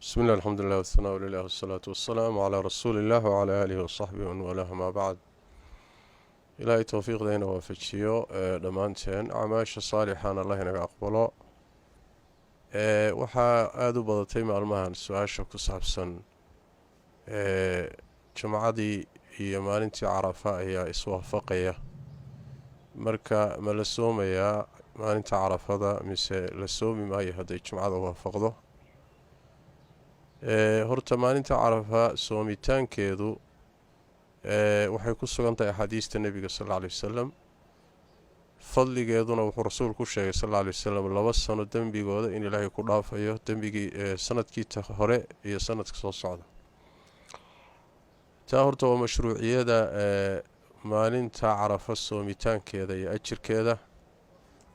Bismi llah, alxamdulilah, wاthanaa lilah, wsalaatu wasalaamu calaa rasuuli illah wcalaa aalihi wasaxbihi waman walaahu, maa bacd. Ilaahay towfiiqdayna waafajiyo dhammaanteen, acmaasha saalixana Allah inaga aqbalo. Waxaa aada u badatay maalmahan su-aasha ku saabsan jumcadii iyo maalintii Carafa ayaa iswaafaqaya. Marka ma la soomayaa maalinta Carafada mise la soomi maayo hadday jumcada waafaqdo? Horta maalinta Carafa soomitaankeedu waxay ku sugan tahay axaadiista Nebiga sal alla alay wasalam. Fadligeeduna wuxuu Rasuulku sheegay sal alla alay wasalam 2 sano dembigooda in Ilaahay ku dhaafayo, dembigii sanadkii hore iyo sanadka soo socda. Taa horta waa mashruuciyada maalinta Carafa soomitaankeeda iyo ajirkeeda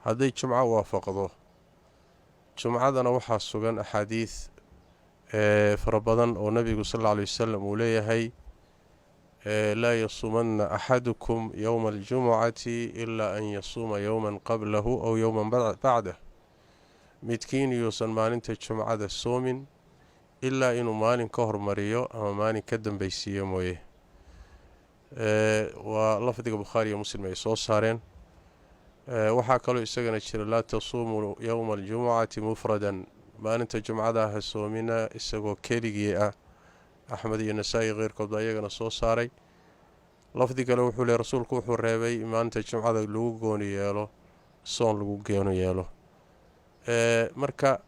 hadday jumco waafaqdo. Jumcadana waxaa sugan axaadiid fara badan oo Nebigu sal alla alay wasalam uu leeyahay: "Laa yasuumanna axadukum yowma aljumucati ilaa an yasuuma yowman qablahu aw yowman bacdah." Midkiin yuusan maalinta jumcada soomin ilaa inuu maalin ka hormariyo ama maalin ka dambeysiiyo mooye. Waa lafdiga Bukhaari iyo Muslim ay soo saareen. Waxaa kaloo isagana jira: "Laa tasuumuu yowma aljumucati mufradan." Maalinta jumcada ha soomina isagoo keligii ah. Axmed iyo Nasaa-i keyrkoodba iyagana soo saaray. Lafdi kale wuxuu leey Rasuulku wuxuu reebay maalinta jumcada lagu gooni yeelo soon, lagu gooni yeelo. Marka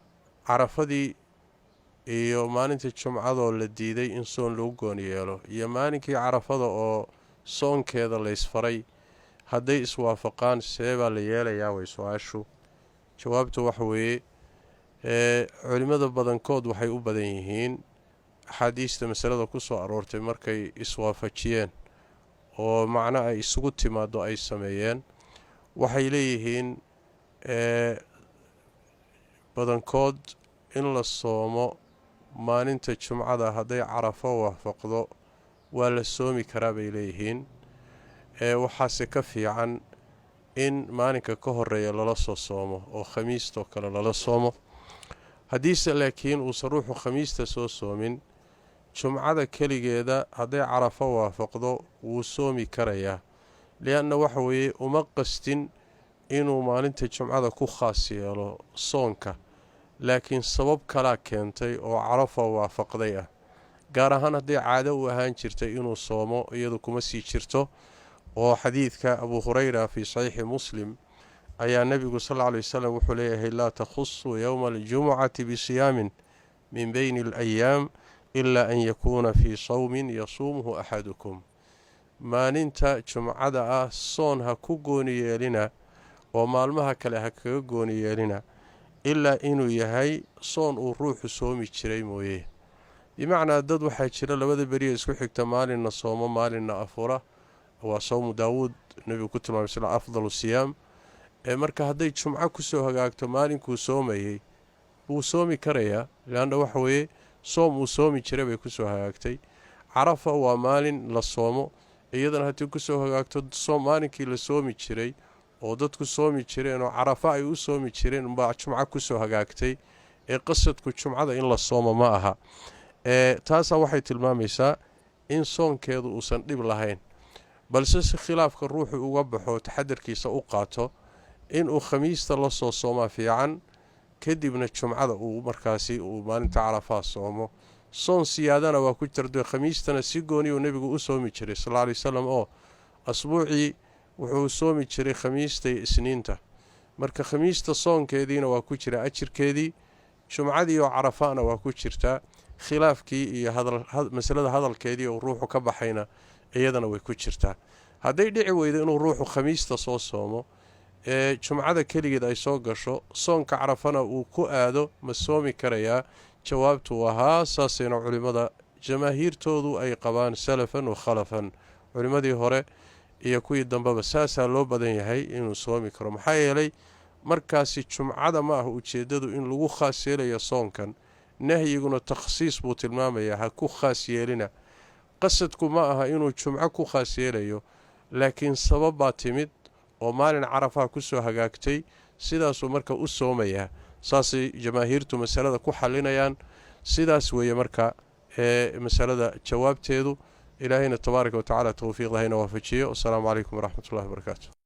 Carafadii iyo maalinta jumcadoo la diiday in soon lagu gooni yeelo iyo maalinkii Carafada oo soonkeeda laysfaray hadday iswaafaqaan, see baa la yeelayaa? Way su-aashu. Jawaabtu waxa weeye, culimmada badankood waxay u badan yihiin axaadiista masalada ku soo aroortay markay iswaafajiyeen oo macno ay isugu timaado ay sameeyeen, waxay leeyihiin badankood in la soomo maalinta jumcada hadday Carafo waafaqdo waa la soomi karaa bay leeyihiin. Waxaase ka fiican in maalinka ka horeeya lala soo soomo oo khamiistoo kale lala soomo. Haddiise laakiin uusan ruuxu khamiista soo soomin, jumcada keligeeda hadday Carafo waafaqdo wuu soomi karayaa, lianna waxa weeye uma qastin inuu maalinta jumcada ku khaas yeelo soonka, laakiin sabab kalaa keentay oo Carafa waafaqday ah. Gaar ahaan hadday caado u ahaan jirtay inuu soomo, iyadu kuma sii jirto. Oo xadiidka Abu Hurayra fii Saxiixi Muslim ayaa Nebigu sal alla alay wasalam wuxuu leeyahay: "Laa takhusuu yowma aljumucati bisiyaamin min beyni alayaam ilaa an yakuuna fii sawmin yasuumuhu axadukum." Maalinta jumcada ah soon ha ku gooni yeelina oo maalmaha kale ha kaga gooni yeelina, ilaa inuu yahay soon uu ruuxu soomi jiray mooye. Bimacnaa, dad waxaa jira labada beriya isku xigta maalinna soomo, maalinna afura. Waa sawmu Daawuud, Nebigu ku tilmaamay sl afdalu siyaam. Marka hadday jumco kusoo hagaagto maalinkuu soomayey, wuu soomi karayaa, leanna waxa weeye soom uu soomi jiray bay kusoo hagaagtay. Carafa waa maalin la soomo, iyadana haddii kusoo hagaagto soom maalinkii la soomi jiray oo dadku soomi jireen oo Carafa ay u soomi jireen unbaa jumco kusoo hagaagtay, ee qasadku jumcada in la soomo ma aha. Taasaa waxay tilmaamaysaa in soonkeedu uusan dhib lahayn, balse si khilaafka ruuxu uga baxo, taxadarkiisa u qaato, inuu khamiista la soo soomaa fiican, kadibna jumcada uu markaasi uu maalinta Carafaa soomo. Soon siyaadana waa ku jirto. Khamiistana si gooniyuu Nebigu u soomi jiray sal alla alay wasalam, oo asbuucii wuxuu soomi jiray khamiista iyo Isniinta. Marka khamiista soonkeediina waa ku jira ajirkeedii, jumcadii oo Carafana waa ku jirtaa, khilaafkii iyo masalada hadalkeedii oo ruuxu ka baxayna iyadana way ku jirtaa. Hadday dhici weydo inuu ruuxu khamiista soo soomo ee jumcada keligeed ay soo gasho, soonka Carafana uu ku aado, ma soomi karayaa? Jawaabtu ahaa saasayna culimmada jamaahiirtoodu ay qabaan, salafan wa khalafan, culimmadii hore iyo kuwii dambeba saasaa loo badan yahay inuu soomi karo. Maxaa yeelay, markaasi jumcada ma ah ujeeddadu in lagu khaas yeelayo soonkan. Nahyiguna takhsiis buu tilmaamayaa, ha ku khaas yeelina. Qasadku ma aha inuu jumco ku khaas yeelayo, laakiin sabab baa timid oo maalin Carafaa kusoo hagaagtay, sidaasuu marka u soomayaa. Saasay jamaahiirtu masalada ku xalinayaan. Sidaas weeye marka ee masalada jawaabteedu. Ilaahayna tabaaraka wa tacaala towfiiqda hayna waafajiyo. Wasalaamu calaykum waraxmatullahi wabarakaatu.